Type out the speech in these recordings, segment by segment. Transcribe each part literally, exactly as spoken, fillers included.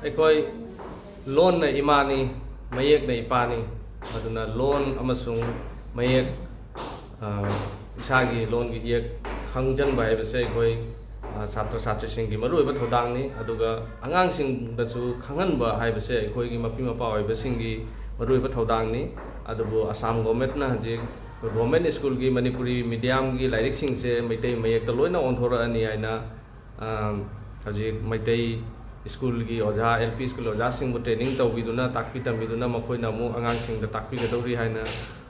ꯑꯩꯈꯣꯏ ꯂꯣꯟꯅ ꯏꯃꯥꯅꯤ, ꯃꯌꯦꯛꯅ ꯏꯄꯥꯅꯤ꯫ ꯑꯗꯨꯅ ꯂꯣꯟ ꯑꯃꯁꯨꯡ ꯃꯌꯦꯛ, ꯑ, ꯏꯁꯥꯒꯤ ꯂꯣꯟꯒꯤ ꯏꯌꯦꯛ ꯈꯪꯖꯤꯟꯕ ꯍꯥꯏꯕꯁꯦ ꯑꯩꯈꯣꯏ, ꯑ, ꯁꯥꯇ꯭ꯔ ꯁꯥꯇ꯭ꯔꯤꯁꯤꯡꯒꯤ ꯃꯔꯨꯑꯣꯏꯕ ꯊꯧꯗꯥꯡꯅꯤ꯫ ꯑꯗꯨꯒ ꯑꯉꯥꯡꯁꯤꯡꯗꯁꯨ ꯈꯪꯍꯟꯕ ꯍꯥꯏꯕꯁꯦ ꯑꯩꯈꯣꯏꯒꯤ ꯃꯄꯤ ꯃꯄꯥ ꯑꯣꯏꯕꯁꯤꯡꯒꯤ ꯃꯔꯨꯑꯣꯏꯕ ꯊꯧꯗꯥꯡꯅꯤ꯫ ꯑꯗꯨꯕꯨ ꯑꯁꯥꯝ ꯒꯣꯔꯃꯦꯟꯅ ꯍꯧꯖꯤꯛ ꯒꯣꯔꯃꯦꯟ ꯁ꯭ꯀꯨꯜꯒꯤ ꯃꯅꯤꯄꯨꯔꯤ ꯃꯤꯗꯤꯌꯝꯒꯤ ꯂꯥꯏꯔꯤꯛꯁꯤꯡꯁꯦ ꯃꯩꯇꯩ ꯃꯌꯦꯛꯇ ꯂꯣꯏꯅ ꯑꯣꯟꯊꯣꯔꯛꯑꯅꯤ ꯍꯥꯏꯅ, ꯑ, ꯍꯧꯖꯤꯛ ꯃꯩꯇꯩ ꯁ꯭ꯀꯨꯜꯒꯤ ꯑꯣꯖꯥ, ꯑꯦꯜ ꯄꯤ ꯁ꯭ꯀꯨꯜ ꯑꯣꯖꯥꯁꯤꯡꯕꯨ ꯇ꯭ꯔꯦꯅꯤꯡ ꯇꯧꯕꯤꯗꯨꯅ, ꯇꯥꯛꯄꯤ ꯇꯝꯕꯤꯗꯨꯅ ꯃꯈꯣꯏꯅ ꯑꯃꯨꯛ ꯑꯉꯥꯡꯁꯤꯡꯗ ꯇꯥꯛꯄꯤꯒꯗꯧꯔꯤ ꯍꯥꯏꯅ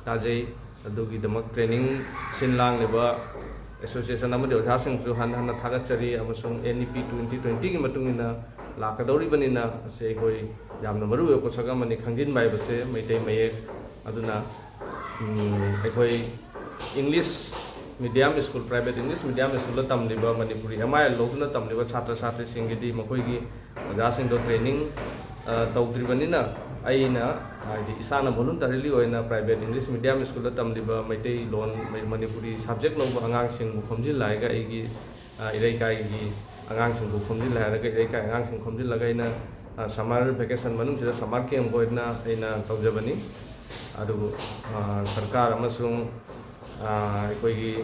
ꯇꯥꯖꯩ꯫ ꯑꯗꯨꯒꯤꯗꯃꯛ ꯇ꯭ꯔꯦꯅꯤꯡ ꯁꯤꯟ ꯂꯥꯡꯂꯤꯕ ꯑꯦꯁꯣꯁꯤꯌꯦꯁꯟ ꯑꯃꯗꯤ ꯑꯣꯖꯥꯁꯤꯡꯁꯨ ꯍꯟꯅ ꯍꯟꯅ ꯊꯥꯒꯠꯆꯔꯤ, ꯑꯃꯁꯨꯡ ꯑꯦꯟ ꯏ ꯄꯤ ꯇ꯭ꯋꯦꯟꯇꯤ ꯇ꯭ꯋꯦꯟꯇꯤꯒꯤ ꯃꯇꯨꯡ ꯏꯟꯅ ꯂꯥꯛꯀꯗꯧꯔꯤꯕꯅꯤꯅ ꯑꯁꯤ ꯑꯩꯈꯣꯏ ꯌꯥꯝꯅ ꯃꯔꯨꯑꯣꯏꯕ ꯄꯣꯠꯁꯛ ꯑꯃꯅꯤ ꯈꯪꯖꯤꯟꯕ ꯍꯥꯏꯕꯁꯦ ꯃꯩꯇꯩ ꯃꯌꯦꯛ꯫ ꯑꯗꯨꯅ, ꯎꯝ, ꯑꯩꯈꯣꯏ English medium school, private English medium ꯁ꯭ꯀꯨꯜꯗ ꯇꯝꯂꯤꯕ, ꯃꯅꯤꯄꯨꯔꯤ ꯑꯦꯝ ꯑꯥꯏ ꯑꯦꯜ ꯂꯧꯗꯨꯅ ꯇꯝꯂꯤꯕ ꯁꯥꯇ꯭ꯔ ꯁꯥꯇ꯭ꯔꯤꯁꯤꯡꯒꯤꯗꯤ ꯃꯈꯣꯏꯒꯤ ꯑꯣꯖꯥꯁꯤꯡꯗꯣ ꯇ꯭ꯔꯦꯅꯤꯡ, ꯑ, ꯇꯧꯗ꯭ꯔꯤꯕꯅꯤꯅ ꯑꯩꯅ, ꯍꯥꯏꯗꯤ, ꯏꯁꯥꯅ ꯚꯣꯂꯨꯟꯇꯔꯤꯂꯤ ꯑꯣꯏꯅ ꯄ꯭ꯔꯥꯏꯚꯦꯠ ꯏꯪꯂꯤꯁ ꯃꯤꯗꯤꯌꯝ ꯁ꯭ꯀꯨꯜꯗ ꯇꯝꯂꯤꯕ ꯃꯩꯇꯩꯂꯣꯟ, ꯃꯩ-, ꯃꯅꯤꯄꯨꯔꯤ ꯁꯕꯖꯦꯛ ꯂꯧꯕ ꯑꯉꯥꯡꯁꯤꯡꯕꯨ ꯈꯣꯝꯖꯤꯜꯂꯛꯑꯒ ꯑꯩꯒꯤ, ꯑ, ꯏꯔꯩꯀꯥꯏꯒꯤ ꯑꯉꯥꯡꯁꯤꯡꯕꯨ ꯈꯣꯝꯖꯤꯜꯂꯦ ꯍꯥꯏꯔꯒ ꯏꯔꯩꯀꯥꯏ ꯑꯉꯥꯡꯁꯤꯡ ꯈꯣꯝꯖꯤꯜꯂꯒ ꯑꯩꯅ, ꯑ, ꯁꯝꯃꯔ ꯚꯦꯀꯦꯁꯟ ꯃꯅꯨꯡꯁꯤꯗ ꯁꯝꯃꯔ ꯀꯦꯝꯞ ꯑꯣꯏꯅ ꯑꯩꯅ ꯇꯧꯖꯕꯅꯤ꯫ ꯑꯗꯨꯕꯨ, ꯑ, ꯁꯔꯀꯥꯔ ꯑꯃꯁꯨꯡ, ꯑ, ꯑꯩꯈꯣꯏꯒꯤ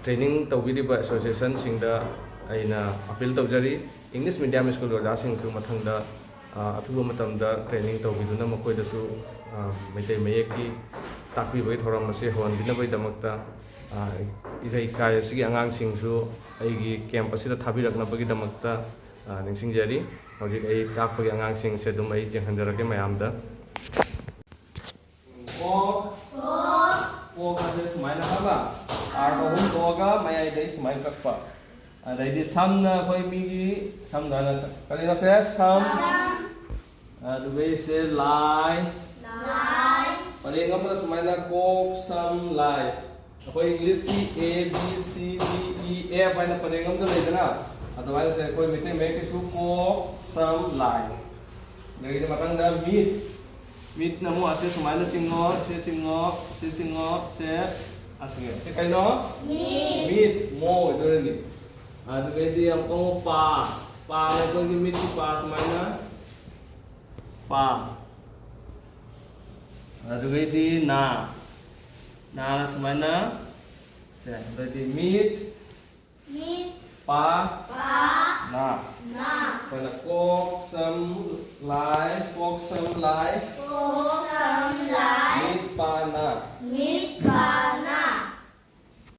ꯇ꯭ꯔꯦꯅꯤꯡ ꯇꯧꯕꯤꯔꯤꯕ ꯑꯦꯁꯣꯁꯤꯌꯦꯁꯟꯁꯤꯡꯗ ꯑꯩꯅ ꯑꯄꯤꯜ ꯇꯧꯖꯔꯤ꯫ ꯏꯪꯂꯤꯁ ꯃꯤꯗꯤꯌꯝ ꯁ꯭ꯀꯨꯜꯒꯤ ꯑꯣꯖꯥꯁꯤꯡꯁꯨ ꯃꯊꯪꯗ, ꯑ, ꯑꯊꯨꯕ ꯃꯇꯝꯗ ꯇ꯭ꯔꯦꯅꯤꯡ ꯇꯧꯕꯤꯗꯨꯅ ꯃꯈꯣꯏꯗꯁꯨ, ꯑ, ꯃꯩꯇꯩ ꯃꯌꯦꯛꯀꯤ ꯇꯥꯛꯄꯤꯕꯒꯤ ꯊꯧꯔꯝ ꯑꯁꯤ ꯍꯧꯍꯟꯕꯤꯅꯕꯒꯤꯗꯃꯛꯇ, ꯑ, ꯏꯔꯩꯀꯥꯏ ꯑꯁꯤꯒꯤ ꯑꯉꯥꯡꯁꯤꯡꯁꯨ ꯑꯩꯒꯤ ꯀꯦꯝꯞ ꯑꯁꯤꯗ ꯊꯥꯕꯤꯔꯛꯅꯕꯒꯤꯗꯃꯛꯇ, ꯑ, ꯅꯤꯡꯁꯤꯡꯖꯔꯤ꯫ ꯍꯧꯖꯤꯛ ꯑꯩ ꯇꯥꯛꯄꯒꯤ ꯑꯉꯥꯡꯁꯤꯡꯁꯦ ꯑꯗꯨꯝ ꯑꯩ ꯌꯦꯡꯍꯟꯖꯔꯛꯀꯦ ꯃꯌꯥꯝꯗ꯫ ꯀꯣꯛ꯫ ꯀꯣꯛ ꯑꯁꯦ ꯁꯨꯃꯥꯏꯅ ꯍꯥꯏꯕ, ꯑꯥꯔ ꯑꯍꯨꯝ ꯊꯣꯛꯑꯒ ꯃꯌꯥꯏꯗꯩ ꯁꯨꯃꯥꯏꯅ ꯀꯛꯄ꯫ ꯑꯗꯩꯗꯤ ꯁꯝꯅ ꯑꯩꯈꯣꯏ ꯃꯤꯒꯤ ꯁꯝꯅ ꯍꯥꯏꯅ ꯀꯔꯤꯅꯣ ꯁꯦ? ꯁꯝ꯫ ꯑꯗꯨꯒꯩꯁꯦ ꯂꯥꯏ꯫ ꯄꯔꯦꯡ ꯑꯃꯗ ꯁꯨꯃꯥꯏꯅ ꯀꯣꯛ ꯁꯝ ꯂꯥꯏ꯫ ꯑꯩꯈꯣꯏ ꯏꯪꯂꯤꯁꯀꯤ A B C D E F ꯍꯥꯏꯅ ꯄꯔꯦꯡ ꯑꯃꯗ ꯂꯩꯗꯅ, ꯑꯗꯨꯃꯥꯏꯅ ꯁꯦ ꯑꯩꯈꯣꯏ ꯃꯩꯇꯩ ꯃꯌꯦꯛꯀꯤꯁꯨ ꯀꯣꯛ ꯁꯝ ꯂꯥꯏ꯫ ꯑꯗꯒꯤꯗꯤ ꯃꯊꯪꯗ ꯃꯤꯠ꯫ ꯃꯤꯠꯅ ꯑꯃꯨꯛ ꯑꯁꯦ ꯁꯨꯃꯥꯏꯅ ꯆꯤꯡꯉꯣ, ꯁꯦ ꯆꯤꯡꯉꯣ, ꯁꯦ ꯆꯤꯡꯉꯣ, ꯁꯦ ꯑꯁꯤꯒꯤ ꯁꯦ ꯀꯩꯅꯣ? ꯃꯤꯠ꯫ ꯃꯤꯠ, ꯃꯣ ꯑꯣꯏꯗꯣꯏꯅꯤ꯫ ꯑꯗꯨꯗꯩꯗꯤ ꯑꯃꯨꯛ ꯑꯃꯨꯛ ꯄꯥ꯫ ꯄꯥꯅ ꯑꯩꯈꯣꯏꯒꯤ ꯃꯤꯠꯀꯤ ꯄꯥ ꯁꯨꯃꯥꯏꯅ ꯄꯥ꯫ ꯑꯗꯨꯒꯩꯗꯤ ꯅꯥ꯫ ꯅꯥꯅ ꯁꯨꯃꯥꯏꯅ꯫ ꯁꯦ, ꯑꯗꯩꯗꯤ ꯃꯤꯠ꯫ ꯃꯤꯠ꯫ ꯄꯥ꯫ ꯄꯥ꯫ ꯅꯥ꯫ ꯅꯥ꯫ ꯑꯩꯈꯣꯏꯅ ꯀꯣꯛ ꯁꯝ ꯂꯥꯏ, ꯀꯣꯛ ꯁꯝ ꯂꯥꯏ꯫ ꯀꯣꯛ ꯁꯝ ꯂꯥꯏ꯫ ꯃꯤꯠ ꯄꯥ ꯅꯥ꯫ ꯃꯤꯠ